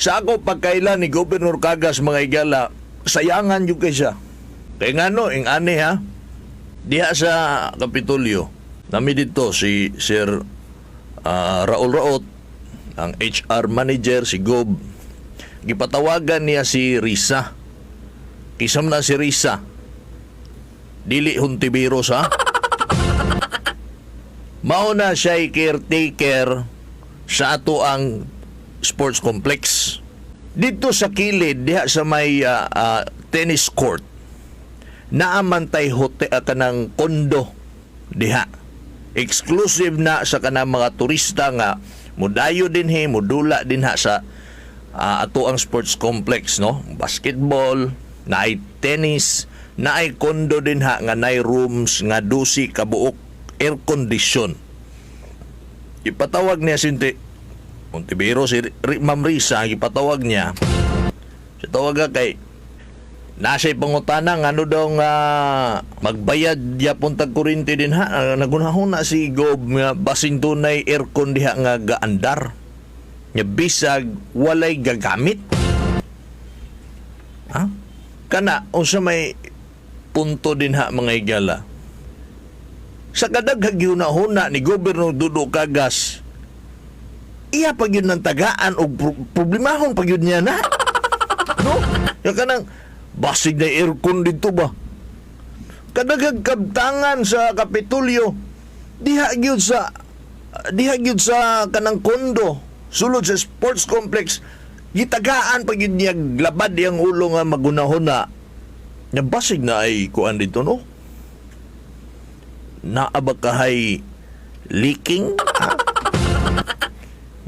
Sa ako pagkaila ni Governor Cagas, mga higala, sayangan gyud kay siya. Kay ngano ing ani ha, diha sa Kapitolyo, nami dito si Sir Raul Raot, ang HR manager, si Gob. Gipatawagan niya si Risa. Kinsa man na si Risa? Dili Hontiveros ha. Mao na siya caretaker sa ato ang sports complex. Dito sa kilid, diha sa may tennis court, naa man tay hotel, kanang kondo diha. Exclusive na sa kanang mga turista nga mudayo dinhi, mudula dinha sa ato ang sports complex, no? Basketball, naay tennis, naay kondo dinha nga naay rooms nga 12 ka buok, air condition. Ipatawag niya si Hontiveros, si Ma'am Risa, ipatawag niya. Sa tawag kay nasa pangutana nga ano daw nga magbayad yapon tag kuryente din ha. Nagunahon na si Gob nga basin dunay aircon diha nga gaandar. Nga bisag walay gagamit. Ha? Kana unsa may punto din ha, mga higala? Sa kadaghang gihuna-huna ni Governor Dudo Cagas, iya pa gyud ng tagaan og problemahon pa gyud niya na. No? Ya kanang basig na aircon dito ba? Kadaghang kabtangan sa Kapitolyo diha gyud sa kanang kondo sulod sa sports complex, gitagaan pa gyud niya labad iyang ulo nga magunahon na nga basig na ay kuan dito, no, naa ba kahay leaking, ha?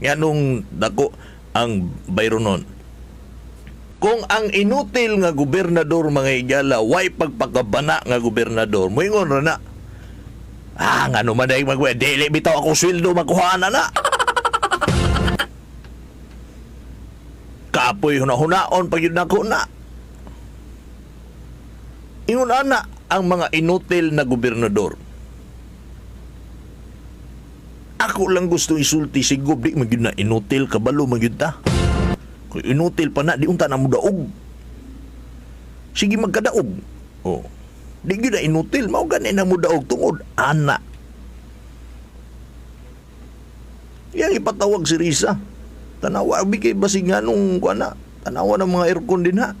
Nganong dako ang bayronon? Kung ang inutil nga gobernador, mga higala, way pagpakabana nga gobernador, moingon ra na. Ah, ngano man dahil mag dili bitaw ako sweldo makuha na na. Kapoy hunahunaon pag yun nako na. Ingon ana ang mga inutil na gobernador. Ako lang gusto isulti si Gob, di man gyud na inutil, kabalo man gyud ta. Kung inutil pa na, di unta na mo daog. Sige magkadaog. Oh. Di gyud na inutil, mao gani na mo daog tungod ana. Yang ipatawag si Risa. Tanawa bigay basig nga nung kuan na. Tanawa ng mga aircon din ha.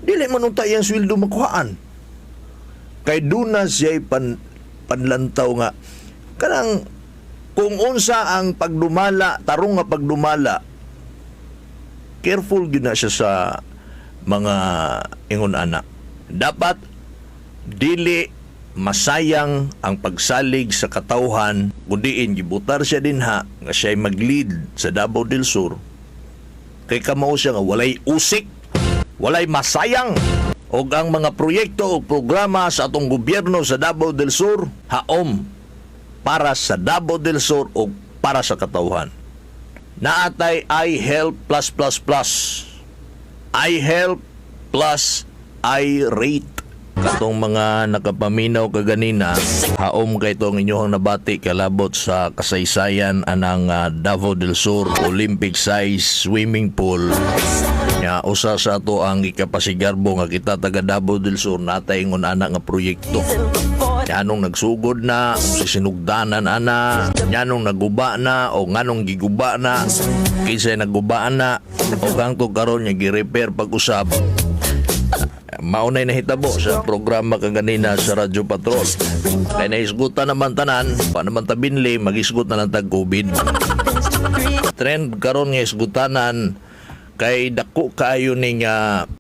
Dili man unta iyang sweldo makuhaan. Kay duna siya'y panlantaw nga kanang kung unsa ang pagdumala, tarong nga pagdumala, careful gyud na siya sa mga ingon ana. Dapat dili masayang ang pagsalig sa katawhan kudiin gibutar siya dinha nga siya'y mag-lead sa Davao del Sur kay kamao siya nga walay usik, walay masayang og ang mga proyekto o programa sa atong gobyerno sa Davao del Sur haom para sa Davao del Sur o para sa katawhan. Naatay I Help plus plus plus. I Help plus I Rate. Katong mga nakapaminaw kaganina, haom kay itong inyong nabati kalabot sa kasaysayan anang Davao del Sur Olympic size swimming pool. Ya, usa sa ato ang ikapasigarbo nga kita taga Davao del Sur natay ingon ana nga proyekto. Nganong nagsugod na, sa sinugdanan ana, nganong naguba na o nganong giguba na, kinsay naguba na, o kang karon nga gi-repair pag-usab. Maunay nahitabo sa programa kaganina sa Radyo Patrol. Kay nahisgutan naman tanan, pa naman tabinli, magisgot na lang tag COVID. Trend karon nga isgutanan kay dako kaayo ning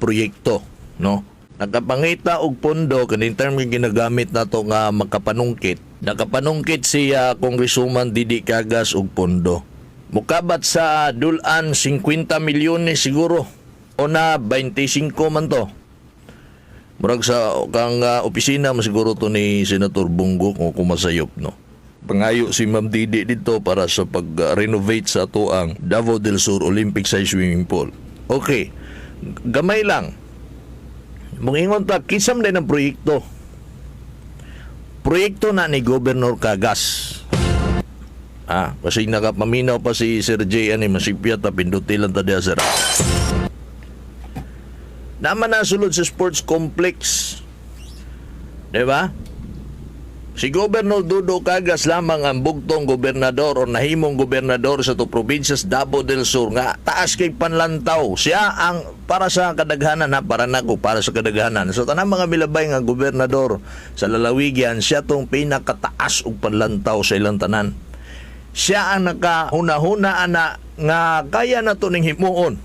proyekto, no? Nakapangita og pondo kaning term nga ginagamit nato nga makapanungkit. Nakapanungkit si Congresswoman Didi Cagas og pondo. Mukabat sa dulan 50 milyones siguro o na 25 man to. Murag sa kang opisina mo siguro to ni Senator Bong Go kung kumasayop, no. Pangayo si Ma'am Didi dito para sa pag-renovate sa ato ang Davao del Sur Olympic size swimming pool. Okay. Gamay lang. Mungingon ta kinsa man ang proyekto. Proyekto na ni Governor Cagas. Ah, kasi nakapaminaw pa si Sir J ani, masipyat ta, pinduti lang ta diya, sir. Naman na sulod sa sports complex. Di ba? Si Governor Dudo Cagas lamang ang bugtong gobernador o nahimong gobernador sa to probinsya sa Davao del Sur nga taas kay panlantaw. Siya ang para sa kadaghanan ha, para nako, para sa kadaghanan. So tanang mga milabay nga gobernador sa lalawigan, siya tong pinakataas og panlantaw sa ilang tanan. Siya ang nakahuna-huna ana nga kaya na to ning himuon.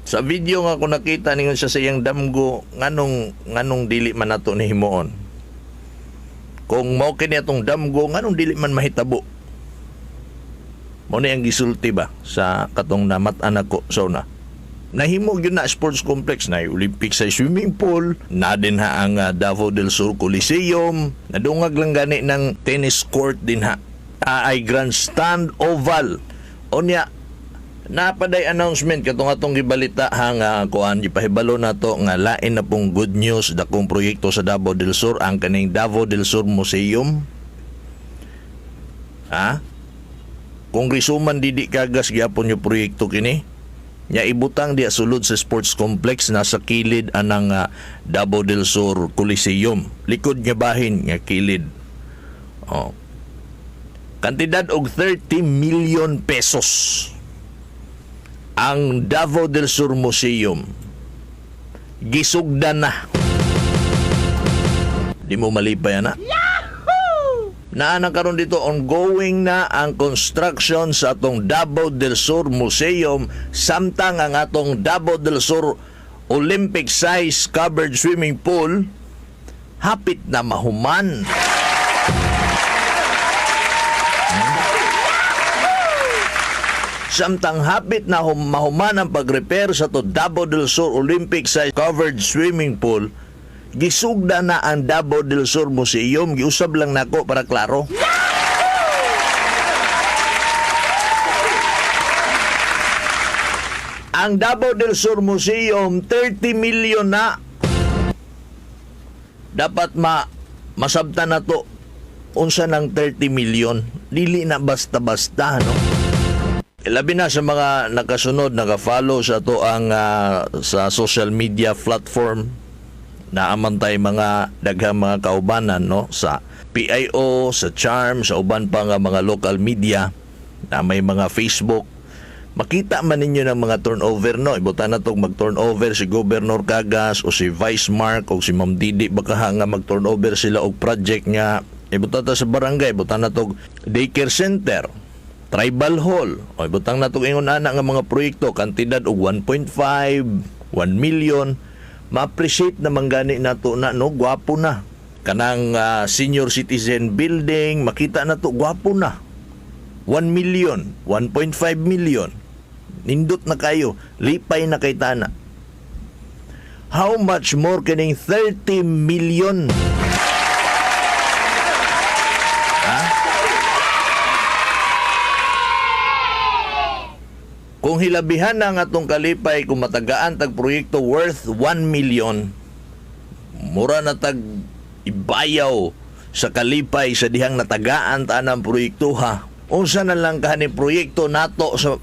Sa video nga ko nakita ningon siya sa iyang damgo, nganong nganong dili man nato ni himuon. Kung mao kini atong damgo, nganong dili man mahitabo. Mao ni ang gisulti ba sa katong namat-an nako sa una. Nahimo gyud na sports complex na Olympic sa swimming pool, na din ha ang Davao del Sur Coliseum, nadungag lang gani ng tennis court din ha. Ay grandstand oval. Unya, napaday announcement katong atong gibalita ha nga kuan, gipahibalo nato nga lain na pong good news, dakong proyekto sa Davao del Sur ang kaning Davao del Sur Museum. Ha? Congresswoman Didi Cagas gyapon yung proyekto kini. Nya ibutang diya sulod sa sports complex, nasa kilid anang Davao del Sur Coliseum. Likod nga bahin nga kilid. Oh. Kantidad og 30 million pesos ang Davao del Sur Museum. Gisugdan na. Di mo malipay ana? Naa na karon dito, ongoing na ang construction sa atong Davao del Sur Museum samtang ang atong Davao del Sur Olympic size covered swimming pool hapit na mahuman. Samtang hapit na mahuman ang pag-repair sa to Davao del Sur Olympic size covered swimming pool, gisugda na ang Davao del Sur Museum. Giusab lang nako para klaro. Ang Davao del Sur Museum, 30 million na. Dapat masabtan na to unsa ng 30 million. Dili na basta-basta, no? Labi na sa mga nakasunod, naka-follow sa ato ang sa social media platform na amantay mga daghang mga kaubanan, no, sa PIO, sa Charm, sa uban pa nga mga local media na may mga Facebook. Makita man ninyo ng mga turnover, no. Ibutan na tong mag-turnover si Governor Cagas o si Vice Mark o si Ma'am Didi baka nga mag-turnover sila og project nga ibutan ta sa barangay, ibutan na tog daycare center, tribal hall, o ibutang na tog ingon ana nga mga proyekto kantidad og 1.5, 1 million. Ma-appreciate naman gani nato na, no, gwapo na kanang senior citizen building, makita na to gwapo na. 1 million, 1.5 million, nindot na kayo, lipay na kay tana. How much more kining 30 million? Ha? Kung hilabihan na ang atong kalipay kung matagaan tag proyekto worth 1 million, mura na tag ibayaw sa kalipay sa dihang natagaan ta ang proyekto ha. Unsa na lang kahani proyekto nato sa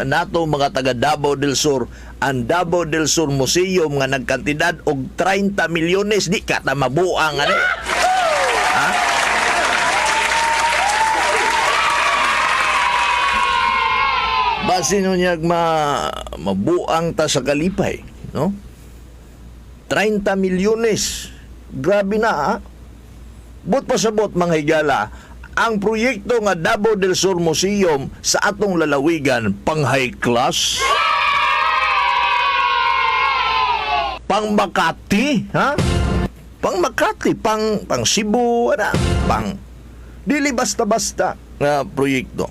nato mga taga Davao del Sur, ang Davao del Sur Museum nga nagkantidad og 30 milyones, di ka ta mabuang ani. Ha? Basin unyag mabuang ta sa kalipay, no? 30 milyones. Grabe na, ha? But pasabot mga higala, ang proyekto nga Davao del Sur Museum sa atong lalawigan pang high class, pang Makati, ha? Pang Makati, pang pang Cebu, ana, pang dili basta-basta nga proyekto.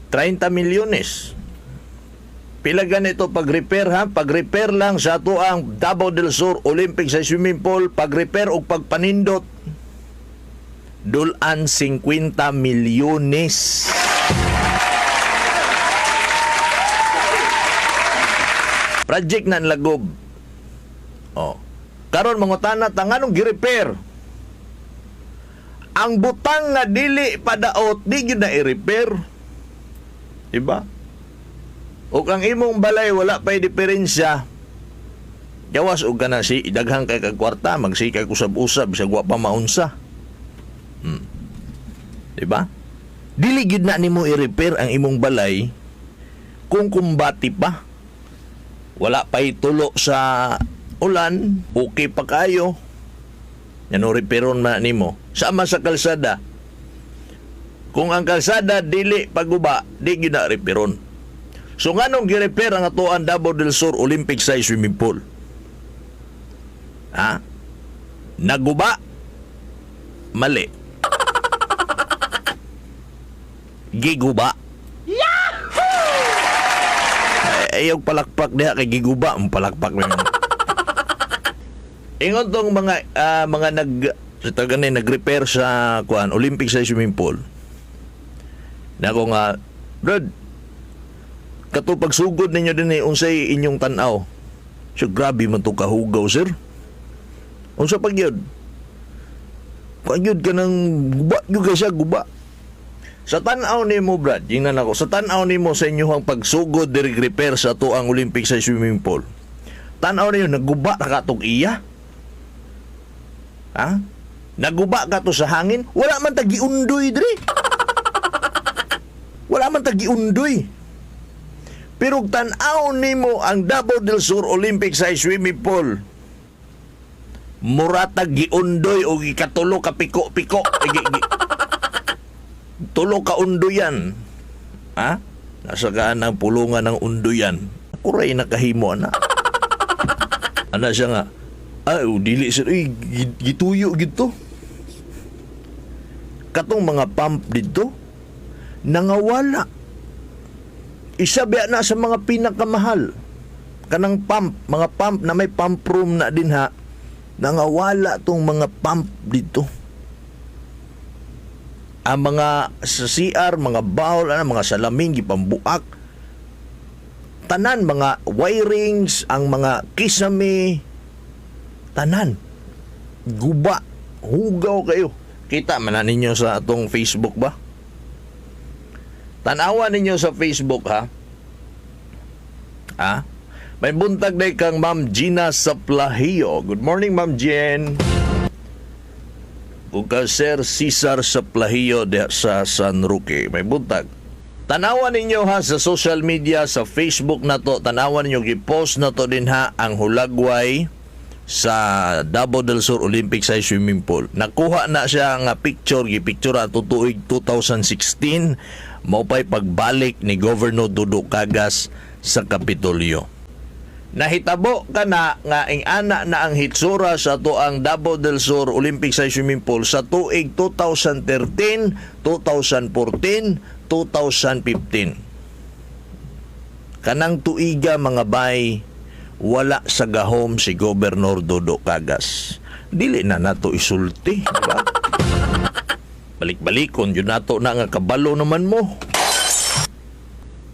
30 milyones. Pila ganito pag-repair ha? Pag-repair lang sa ato ang Davao del Sur Olympic sa swimming pool, pag-repair og pagpanindot, dulan 50 milyones. Project na lagob. Oh. Karon mangutana ta nganong gi-repair? Ang butang nga dili padaot, di gyud na i-repair. Diba? O kang imong balay wala pa'y diferensya, gawas og kana si daghang kay kag kwarta, magsikay usab-usab sa wa pa maunsa. Diba? Dili gyud na nimo i-repair ang imong balay kung kumbati pa. Wala pa'y tulo sa ulan, okay pa kayo. Yan o repairon man nimo. Sama sa kalsada. Kung ang kalsada dili paguba, di gyud na repairon. So nganong gi-repair ang atoang Davao del Sur Olympic size swimming pool? Ha? Naguba? Mali. Giguba. Yahoo! Ayaw palakpak diha kay giguba, ang palakpak mo. Ingon tong mga nag sa taga ni nag-repair sa kuan Olympic size swimming pool. Nako nga, "Brad, kato pagsugod ninyo din eh, unsay inyong tan-aw?" So grabe man to kahugaw, sir. Unsa pag yun? Pag yun ka ng guba, yun kay siya guba. Sa tan-aw nimo, Brad, ingnan ako, sa tan-aw nimo sa inyong pagsugod diri repair sa atoang Olympic size swimming pool. Tan-aw ninyo, naguba na katong iya? Ha? Naguba ka to sa hangin? Wala man ta giundoy diri. Wala man ta giundoy. Pero tan-aw nimo ang Davao del Sur Olympic size swimming pool. Murata giundoy o gikatulo ka piko-piko. Eh, tulo ka undoyan. Ha? Nasa kaan ang pulungan ng undoyan. Kuray nakahimo ana. Ana siya nga. Ay, oh, dili sir. Uy, gituyo gito. Katong mga pump dito, nangawala. Isa biya na sa mga pinakamahal. Kanang pump, mga pump na may pump room na din ha, nangawala tong mga pump dito. Ang mga sa CR, mga bowl, ano, mga salamin, gipambuak. Tanan, mga wirings, ang mga kisame, tanan. Guba. Hugaw kayo. Kita man na ninyo sa atong Facebook ba? Tanawa ninyo sa Facebook, ha? Ha? May buntag day kang Ma'am Gina Saplahio. Good morning, Ma'am Jen. Ug ka Sir Cesar Saplahio diha sa San Roque. May buntag. Tanawa ninyo ha sa social media, sa Facebook na to, tanawa ninyo, gi-post na to din ha ang hulagway sa Davao del Sur Olympic size swimming pool. Nakuha na siya nga picture, gi-picture ato tuig 2016, mao pa'y pagbalik ni Governor Dodo Cagas sa Kapitolyo. Nahitabo ka na nga ing ana na ang hitsura sa atoang Davao del Sur Olympic size swimming pool sa tuig 2013, 2014, 2015. Kanang tuiga, mga bay, wala sa gahom si Governor Dodo Cagas. Dili na nato isulti, di ba? Balik-balikon yun nato na nga kabalo naman mo.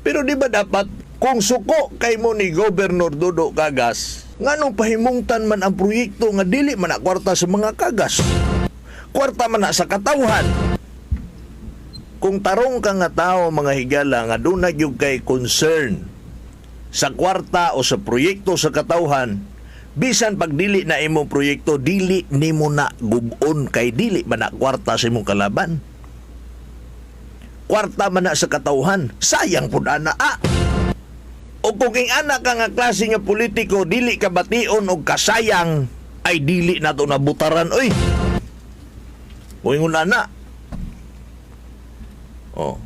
Pero di ba dapat kung suko kay mo ni Governor Dodo Cagas, nganong pahimungtan man ang proyekto nga dili man na kwarta sa mga Cagas? Kwarta man na sa katawhan. Kung tarong ka nga tao, mga higala, nga duna gyud kay concern sa kwarta o sa proyekto sa katawhan, bisan pag dili na imong proyekto, dili nimo na gub-on kay dili man na kwarta sa imong kalaban. Kwarta man na sa katawhan, sayang pud ana ah. O kung ing ana ka nga klase nga politiko, dili ka bation og kasayang, ay dili na to nabutaran oy. Kung ingon ana. Oh.